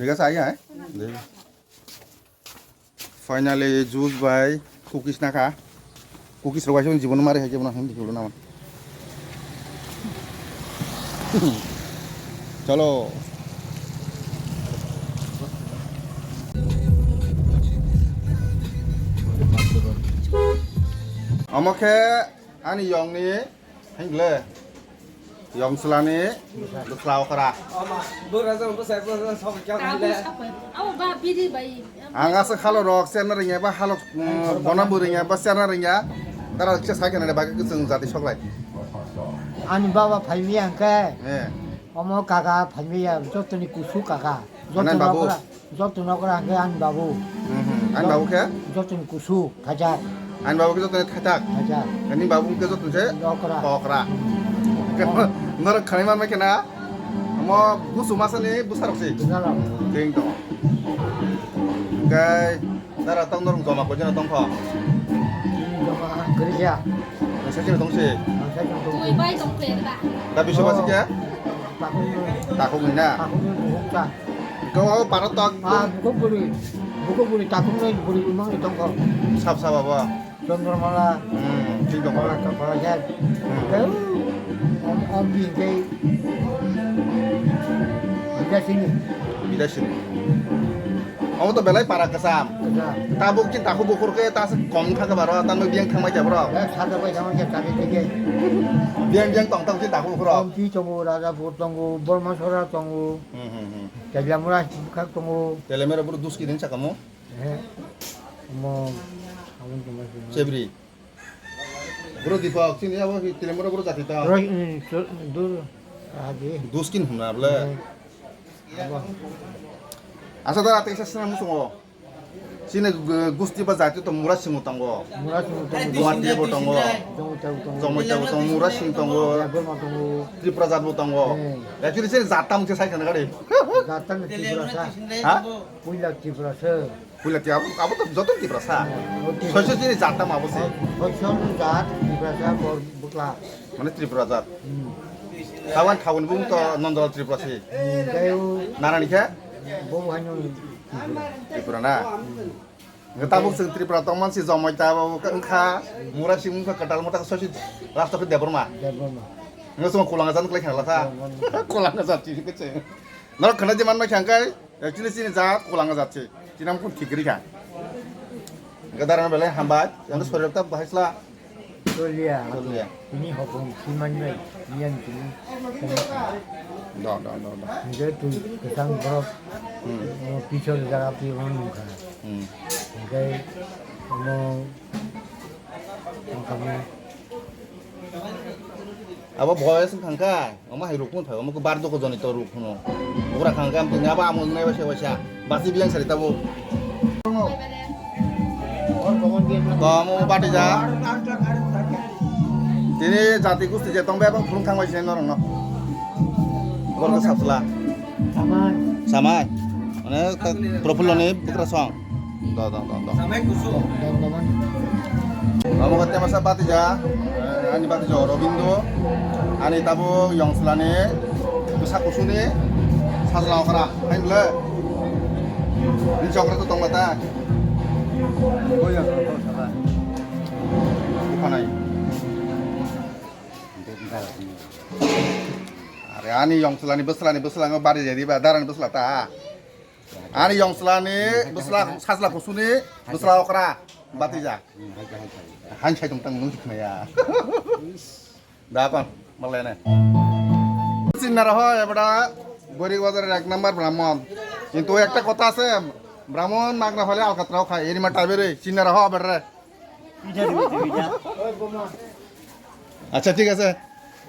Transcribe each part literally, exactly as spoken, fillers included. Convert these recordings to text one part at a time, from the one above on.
Thik ase, ahi hai. Finally, juice bai cookies nakha. Cookies rok bai se jibon mari hai khe bono hindi kulo naman. Chalo. Omo khe ani yongni Hingle, yong sulani, bwsla okra. Ang asa khalo rok, serna ringya ba halok, mm, bona bo ringya ba serna ringya. Tara kisa sai kana ba kisa jati soklai. Ani baba phaimiya hwnkhe, eh, omo kaka phaimiya, jotoni kusu kaka. Ani babu? Jotoni okra. Joto nokra hwnkhe ani babu. Mhm. Ani babu khe? Jotoni kusu, thajak. Ani babu khe jotoni thajak? Thajak. Ani babu khe jotoni se? Okra. Okra. Norok khanai manmai khe na? Omo gusu masani bwsarok se? Bwsarok. Ting tong. Hwnkhe dara tong norok joma koi jana tong kho? Joma kwrwi kha. Noksa chini tong se? Noksa chini tong se. Twi bai tong khe ba? Da biso basi khe? Takhuk ni. Takhuk ni na? Takhuk ni bukhuk ta. Kau apa parot tok? Ah, bukhuk buri. Bukhuk buri takhuk ni buri umang ni tongkho. Sap sap apa? Chandramala. Hmm, chini tongkho. Kepala, kepala jet. Hmm. Kau om, om bingkai. Bidasini. Bidasini. Omo to belai para kwcham. Kwcham. Tabuk chini takhuk bukhuk khe ta se kom thang khe baro, tamo biyang thangbai khe bro. Bek sada bai thangbai khe chari thike. Biyang biyang tong tong chini takhuk bukhuk rok. Ompi tongo, Rajapur tongo, Bormasora tongo. Hmm, hmm, hmm. Tejlamura bwkhak tongo. Telemura bro dus kidin sakamo? He. Mo, amon tongo. Chebri. Bro Deepak, chini abo hi Telemura bro jati ta. Bro, hmm, dur, adi. Dus kin huna bole. Hmm. Asa da ate sa sina musungo. Chini gu-, gusti ba jati to Murasing tongo. Murasing tongo. Guwahati bo tongo. Jomoi tongo. Jomoi tongo, Murasing tongo. Debbarma tongo. Tripura jat bo tongo. Hmm. Actually chini jat tam se sai kana gari. Jat tam Tripura sa. Ha? Puila Tripura sa. Puila Tripura, abo, abo to joto Tripura sa. Hmm. Soiso chini jat tam abo se. Soiso jat Tripura sa, bor bukla. Mane Tripura jat. Hmm. Tawan thawan bung to Nondalal Tripura si. Hmm, kaya. Narani khe? Bo hano Tripura. Tripura na? Hmm. Nge tabuk sing Tripura tong man si Jomoi ta bo wngkha, Murasing wngkha, Katal Mata sosi last of Debbarma. Debbarma. Nge sung Kolanga jat klai khala sa. Debbarma. Kolanga jat si khe. Norok khana je man mai khangkai. Actually, chini jat Kolanga jat se. Chini nam kun thik ri kha. Gadarano belai hambai. Yang sori ta bahai sla. Solia. Solia. Ini hokong siman nai. Yang chini. Do, do, do, do. Nge tu kesang borok. Hmm. Mo pisor jaga pi mo nungkha. Hmm. Nge mo, mo kami. Abo boyos wngkha kha, omo hai rukun phai, omo khe bar doko joni to rukun. Bukra kha khe amtwini abo amo wngnai waisa waisa. Basi biyang sari tabuk. Komo batija. Tini jati gusti je tongbai abang phulung thangbai sinai norokno. Borok sapsla. Samai. Samai. Mane ta-, Profulloni bukra song. Do, do, do, do. Samai kusu. Omo khe temasa batija, eh, ani batija Robindo, ani tabuk yongslani bwsa kusuni sajla okra, hai bwle. Ni chokra to tongla ta. Bo yongslani to sala. Bukhanai. Are ani yongslani bwslani bwslango bari jadi ba darani bwsla ta. Ani yongslani bwsla sajla kusuni bwsla okra batija. Hain sai tong tang nung sikna ya. Da kon malene. Sinna raho ebada Borik Bazar ek number Brahmon. Kintu ekta kotha ase, Brahmon magna phale alkatra khai, eri ma tabere sinna raho ebada. Acha, thik ase.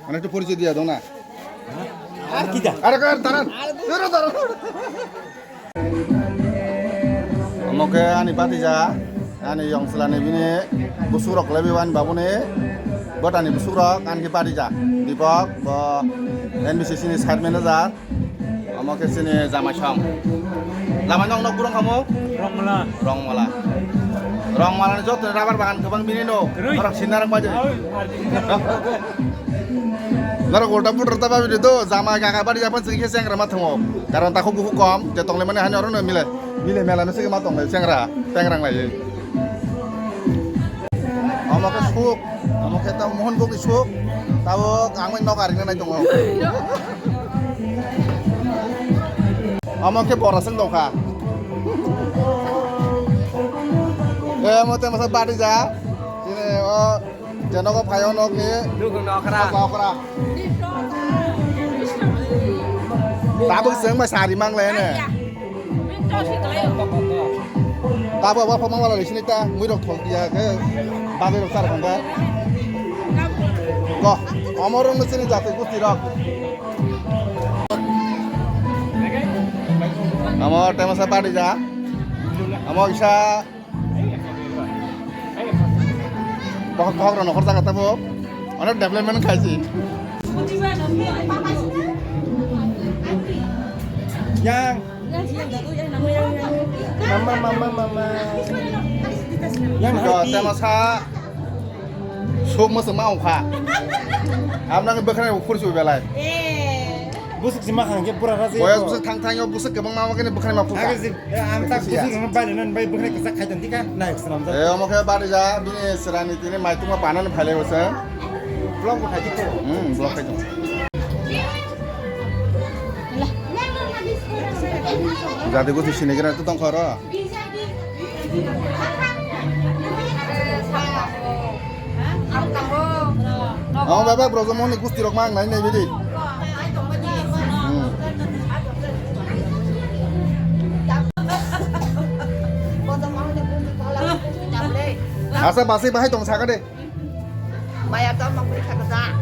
Mane ekটু পরিচয় দিয়া দাও না. আর কিতা? আরে কর, দাঁড়ান। দাঁড়ান, দাঁড়ান। Omo khe ani batija, ani yongslani bini busukrok lebi ani babuni bwtani busukrok ani khe batija. Deepak bo N B C C ni site manager. Omo khe chini jamai song. Jamai nok nok burung kamo? Rongmala. Rongmala. Rongmala ni joto rubber bagan kwbang bini no. Kwrwi. Norok sinna rok baje. Oi, ardi. Norok ulta putra ta babi do, jama kaka bari japan sigi khe chengra ma thango. Karon takhuk bukhuk kom, je tongle mani hani oro no mile, mile mela no sigi ma tongle chengra, chengrang lai. Omo khe suk, omo khe ta mohon bok ni suk, tabo ang nok ari nai tongo. Omo khe bora seng dongkha. Eh, mo te masa bari ja. Sini o. Je nogo phaio nokni. Nukung nokra. Nokra. Tabuk chwng bai sari mang lai ne. Tabuk wa phama wala sini ta mui rok thok ya ke bagwi rok sar khangka. Ko, omor rok sini jate gusti rok. Amo tema sa padi ja. Amo isa Bohok bohok rok nokhor jaga tabuk. Onek development khaisi. Yang. Mama, mama, mama. Yang. Temo sa. Sok masa mau kha. Amna bwkhwnai khursu belai. Busuk si makhang ke pura raja. Boyas busuk thang thang yo busuk kebang mama kene bwkhwnai ma phuka. Age si, eh, ang tak busuk rang bai nan bai bwkhwnai kisa khai dan dika. Nai sram da. Eh, omo khe bari ja bini srani tini mai tuma panan phaile wasa. Vlog bo khai dikho. Hmm, vlog khai dong. Jadi gua di sini kira tu tong khoro. Ang baba bro mo ni gusti rok mang nai nai bidi. Hmm. Asa basi bahai tong saka de. Maya to mang beri saka da.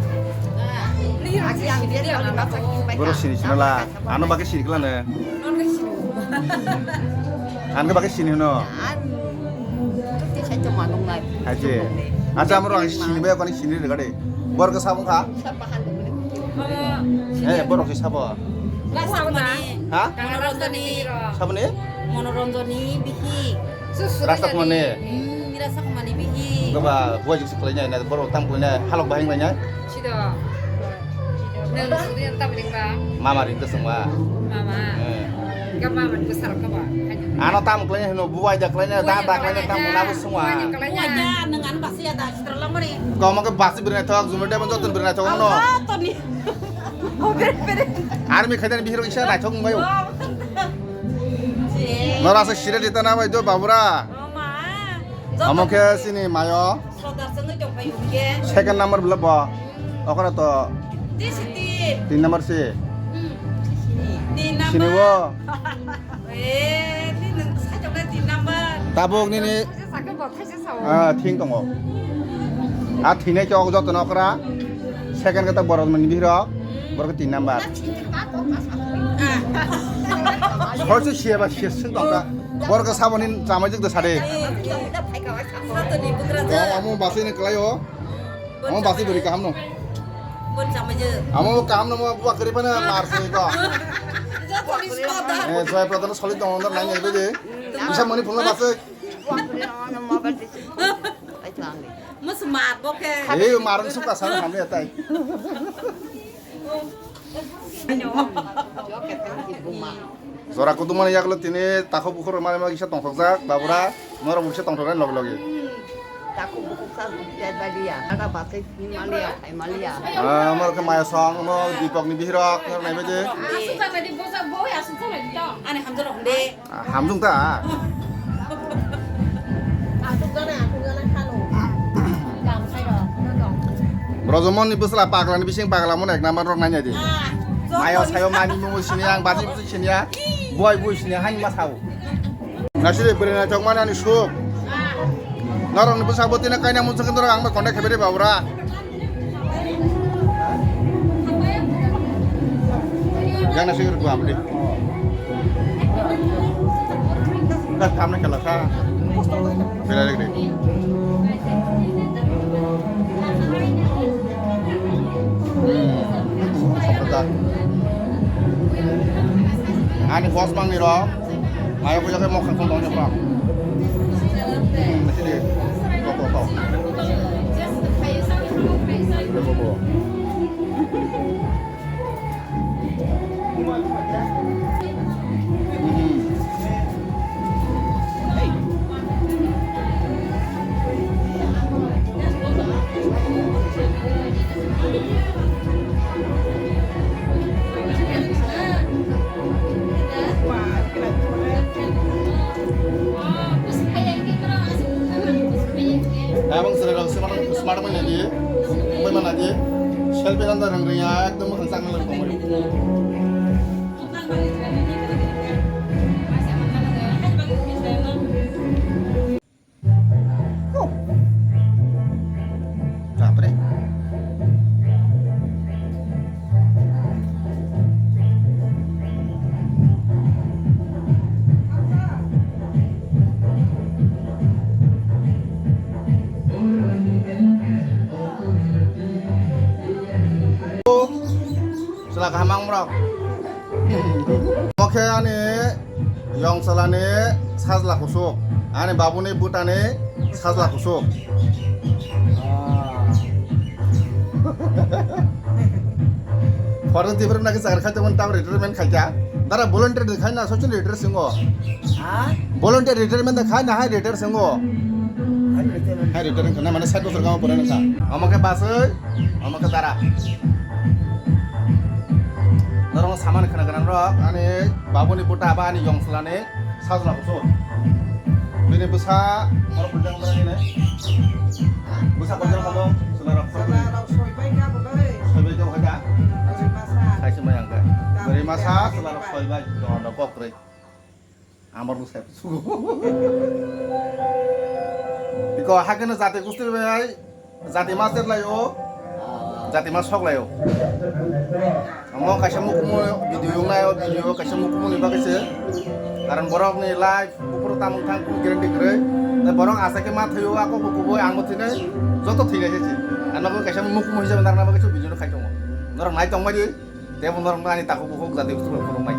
Asi ang dia kalau masak. Bro sini sini lah. Ano bagi sini kelana. Ang ke pakai sini no. Ang ke pakai sini no. Ang ke saya cuma nung lai. Aje. Acha amro ang sini ba kani sini de gade. Bor ke sabung kha? Siapa kan dulu? Eh, bor ke sabo? Rasa mana? Ha? Monoranjani. Sabo ni? Monoranjani bihi. Rasa mana? Hmm, rasa mana bihi? Gaba buat juga sekolahnya, na bor tam punya halok bahing banyak. Sida. Nang suri yang tam ring ba? Mama ring ta sungwa. Mama. Eh. Ga mama ni besar ka ba? Ano tam klai no buai da klai na da da klai na tam na bu sungwa. Buai da nang an basi ya da sitra lamari. Ko mo ke basi birna thok jumur da ban jotun birna thok no. Toni. O bere bere. Army khaidan bihiro isa na thok mai. Nora sa sire dita na bai do babura. Mama. Amo khe sini mayo. Sodar sengwi tongpai hwnkhe. Second number bwlai bo. Okora to. Tin si tin. Tin number si. Hmm. Tin number. Sini wo. Eh, tin nung sai tongna tin number. Tabuk nini. Thaisa sakhe bo, thaisa sao. Ah, thing tongo. Ah, thine chok joto no okra. Second kata borok mani bihiro. Borok tin number. Ah. Hoi se siya ba siya sing tongka. Borok saboni chamai jik da sade. Satoni bukrajak. Amo basi ni kelai o. Amo basi beri kaham no. Bon chamai je. Amo kaham no mo buat keri pana mar se ko. Jotoni skoda. Eh, soy pratana solid tong ondar nai nai bede. Bisa mani phone basi. Mo se mar bo ke. Eh, mar ni suka sana hamle tai. Jora kutung mani yaklo tini takhuk bukhuk rok mani mani kisa tongthokjak babura norok bo kisa tongthoknai logi logi. Takhuk bukhuk sa jai baliya ada bathai ni maliya hai maliya. Ah, morok khe maya song mo Dipok ni bihirok norok nai baidi. Asuk jai baidi bosa bo asuk jai baidi to. Ani hamjak rok de. Ah, hamjung ta. Brojomon ni bwsla pagla ni bising pagla mon ek number rok nanya di. Mayo sayo mani mung sini ang baji busi sini ya. Boy boy sini hani ma sao. Nasiri beri na chok mani ani suk. Norok ni bwsa bwtwi na kaina mun sakhe norok ang bai contact khaibari babura. Yang nasi urut gua beli. Dah kamu kalau sa. Bila lagi deh. Hmm. Ani bos mang ni ro. Mayo puja ke mokha kong dong jepang. Hmm, mesti di. Kok kok kok. Kok kok. Abang sere rok smart, smart mana di, bai mana di, selfie randa rang ria, ekdom hangsang nang tong. Bapre. Chwla kaham ang borok. Omo khe ani yong chwlani sajla kuchuk, ani babuni bwtani sajla kuchuk. Photo Tipra naki chakri khai tongmani tamo retirement khaikha. Dara volunteer de khaina sochini retire singo. Ha? Volunteer retirement de khaina hai retire singo. Hai retirement. Hai retirement khaina mane sait bosor gama pore nangkha. Omo khe basoi, omo khe dara. Norok samani khna gwnang rok ani babuni bwta ba ani yong chwlani sajla kuchuk. Bini bwsa borok buljak bwrwi ni. Bwsa buljak kamo chwla rok. Chwla rok soi bai kha bo le. Soi bai kha bo kha. Bwrwi masa. Sai se mai ang kha. Bwrwi masa chwla rok soi bai. Dono kok kwrwi. Amar bwsa sugo. Biko hakhe no jati gusti bai. Jati ma serlaio, jati ma soklaio. Omo kaisa mukumu video wngnaio, video kaisa mukumu ni bagwi se. Karon borok ni life buphuru tamung thang kunu guarantee kwrwi. Tei borok asai khe ma thwio, ako bo kubui, ang bo thwinai, joto thwinai se se. Ano bo kaisa mukumu hisabe narwkna bagwi se video no khai tongo. Norok nai tongmani, tei bo norok ani takhuk bukhuk jati bukhuk phunuknai.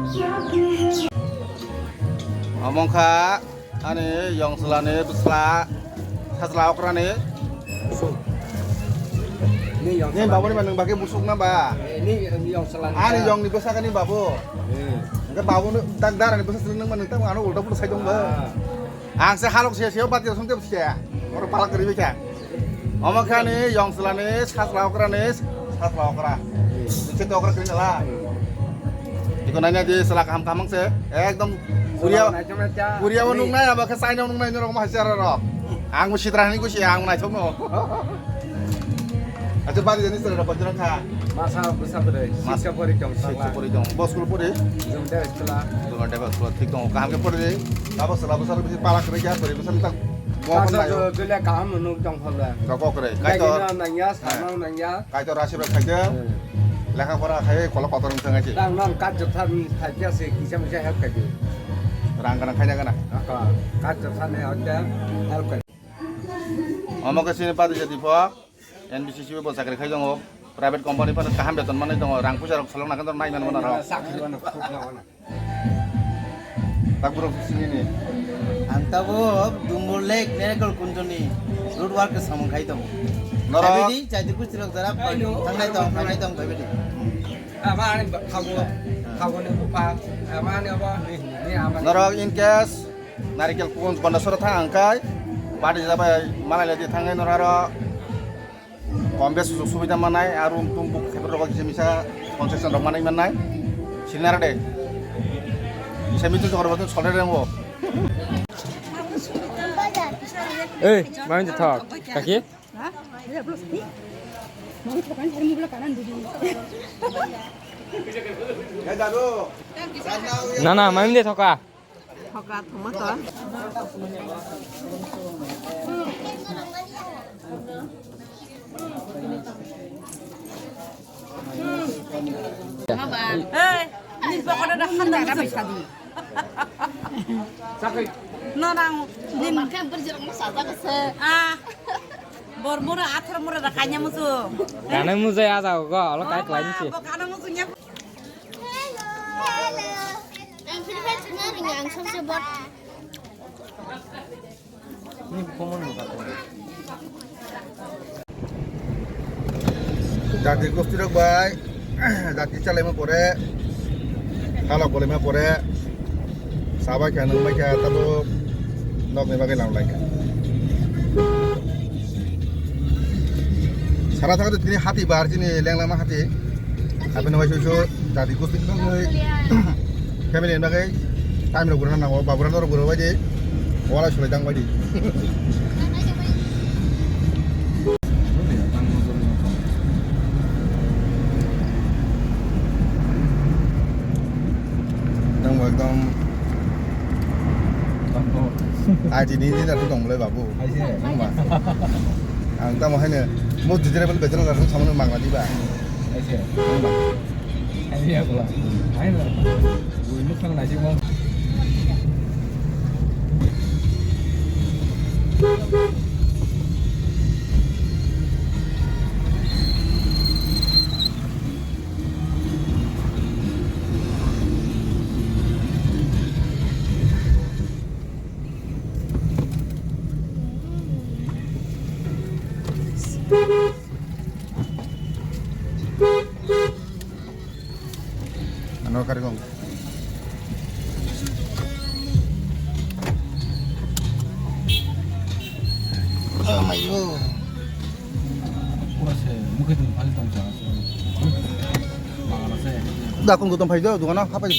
Omo wngkha. Ani yong chwlani bwsla sajla okrani. Ni yong chwlani. Ni babuni ba nwng bagwi busuk na ba? Eh, ni yong chwlani. Ani yong ni bwsakani babu. Eh. Hwnkhe babuni tak darani bwsa chwlwi nangma nwng tamo ano ulta pulta sai tong ba. Ah. Ang se halok se se bati song te se. Oro palak kari bikha. Omo khe ani yong chwlani sajla okrani sajla okra. Nokse te okra kring khala. Iko naina di chwla kaham kaham se. Ekdom Korea, Korea o nuknai abo khe China o nuknai norok ma hachara rok. Ang bo sitra hani kusi ang naithok no. Acha bari jani chwla rok bajra kha. Masa bwsa bwrwi, Mas-, sixth pori tong, sixth sakla. Pori tong. Bo school pori? Jumte school. Jumte school, thik tong. Kaham khe pori de. Abo chwla bwsa bisi palak kre kya pori bwsa tak. Bo Masa nai. Jo-, jole kaham nuk tong phalwa. Kok kre. Kaitor. Nangya, sama nangya. Kaitor asirwad khaide. Hmm. Lekha pora khai kolok kotor wng thang achi. Tang nang kajak thar khai kya se kisa misa help khai de. Rang kana khaina kana. Aka kajak thar ne hote help khai. Omo khe sini padi jadi pho. N B C C bo chakri khai tongo, private company phano kaham beton manwi tongo, rang puisa rok solong nangkhe nai mano rok. Chakri mano, khuk na mano. Tak borok sini ni. Ang tabo Dumbur Lake Miracle Kunjoni road work samung khai tongo. Norok. Chaibidi, chaidi kuchilok jara, thangnai tong, thangnai tong, chaibidi. Ama ani khago, khago ni bupha, ama ani abo ni, ni ama. Norok in case Narikel Kunj Bandasora thang ang khai, badi jabai malai ladi thangnai norok. Kom bes sujog subida manai, a room tum book kheper rok kisa misa concession rok manai manai. Sinar de. Semi tu jogor batun solre rengo. Ei, main je thok. Kaki? Na na, main je thoka. Hoka thuma to. Hey, ni pokora da handa na bai sadi. No nang din. Ah. Bor mura athar mura da kanya musu. Kana musu ya jago go, olo kai klai ni si. Bo kana musu nya. Hello. Hello. Ang Free Fire tuna ring ang sabse bot. Ni common ni kata. Jati gosti rok bai, jati chalaima pore, halok bolaima pore, sabai kha nungbai kha tabo nokni bagwi lam lai kha. Sara thangkhe tini hati bar chini lenglama hati. Aboni bai susu jati gosti bagwi family ni bagwi time rok burana nango, baburano rok burana bai di, wala sulai tang bai di. Nang bo ekdom. Tang bo. Ai, tini engineer khe tongmolai babu. Ai se. Nang ba. Ang tamo haino mo desirable bachelor rok samano mangla diba. Ai se. Nang ba. Ai se, bula. Ai na. Bui nuk sang nai se mo. Ano karikong. Oh my God. Da, kung kung tong phai do, dukano hapai.